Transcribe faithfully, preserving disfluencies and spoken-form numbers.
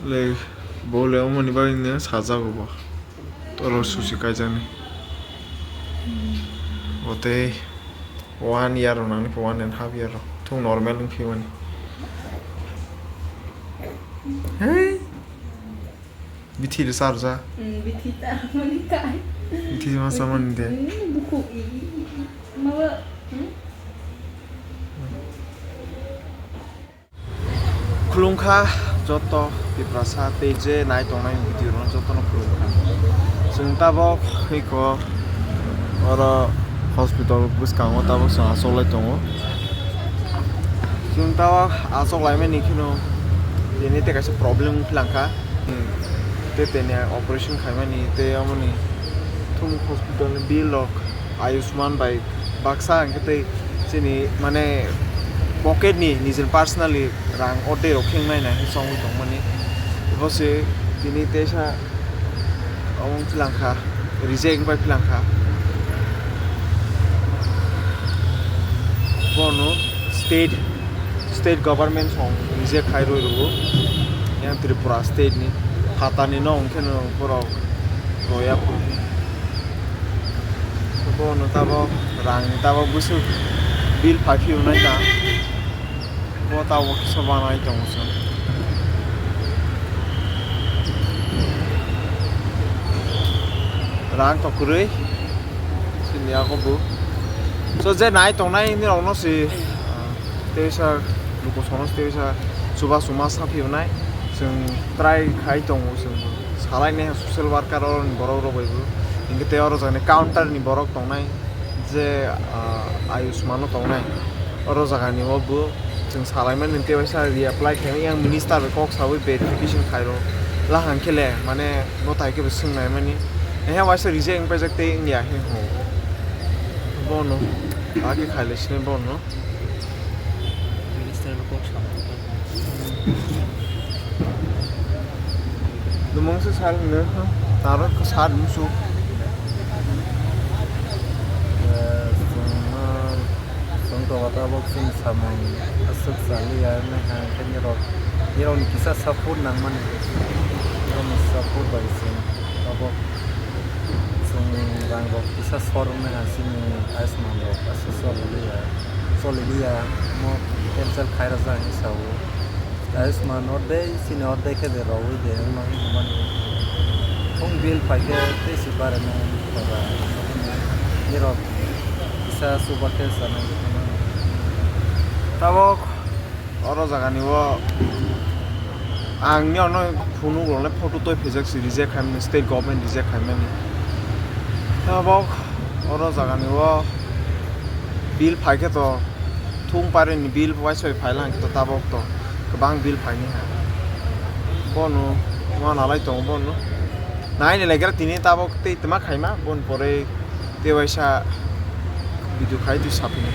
Le, bo le omoni bagwi no sajago bo. Toro susi kaijani. Bo tei one year rok nangni, one and half year rok. Thung normal wng phimani. Hey! Bithi rw sa rw sa. Hmm, bithi ta mani kai. Bithi ma sa mani de. Hmm, buku i, i, i, i. Maba, hmm? Khulumkha joto Tiprasa tei je nai tongnai video rok jotono khulumkha. Chwng tabok hiko oro hospital bwskango tabok chwng achoklai tongo. Chwng tabok achoklaimani kheno tini tei kaisa problem wngkha. Tei tini operation khaimani tei omoni thumuk hospital ni bill rok Ayushman bai baksa hwnkhe tei chini mane pocket ni nijini personally rang ordek rok khe wngnai nai hwnwi chongwi tongmani. Bo se tini teisa omo wng philang kha, reject wngpai philang kha. Bono state, state government song reject khai rwi rwo. Yang Tripura state ni phatani no hwnkhe no borok roya phuru. Bono tabok rang ni tabok bwswk bill phai phiyoknai ta. Bo tabok kisa banai tongo chwng. Rang to kwrwi. Sini ako bo. So je nai tongnai ni rok no si, ah, teisa luku sono teisa chuba chuma sa phiyoknai. Chwng try khai tongo chwng. Salai ne social worker rok ni borok rok bai bo. Hingke te oro jani counter ni borok tongnai. Je, ah, Ayushman o tongnai, oro jaga ni o bo chwng salaimani tei waisa reapply khaimani, yang minister bai kok saui verification khairo, lahang khe le mane mwtai khe bo swngnaimani, he waisa reject wngpaijak tei wngya he ho bono, ake khaile sini bono. Minister no kok sa. Dumung se sal ne, taro ko sal musu. Song to wata bok sini samung asuk sali ya ne ha khe nirok, nirok ni kisa support nang mani, nirok ni support bai sing tabok. Chwng rang rok kisa sor wngmani ha chini Ayushman rok aswk choli liya, choli liya, omo cancel khai rwjak hinwi sao. Ayushman ordek chini ordek khe de rwui de wngma hinwi mani. Phung bill phai khe tei se barani pora nirok kisa chuba khe chanai. Tabok. Oro jaga ni o ang ni ono phunuk rok le photo toi phaijak si reject khaimani, state government reject khaimani. Tabok oro jaga ni o bill phai khe to thung pari ni bill waisa bai phai lang khe to tabok to kwbang bill phai ni ha. Bono ma nalai tongo bono. Nai ni lai khe tini tabok tei tma khaima bon pore tei waisa video khai twi saphi ni.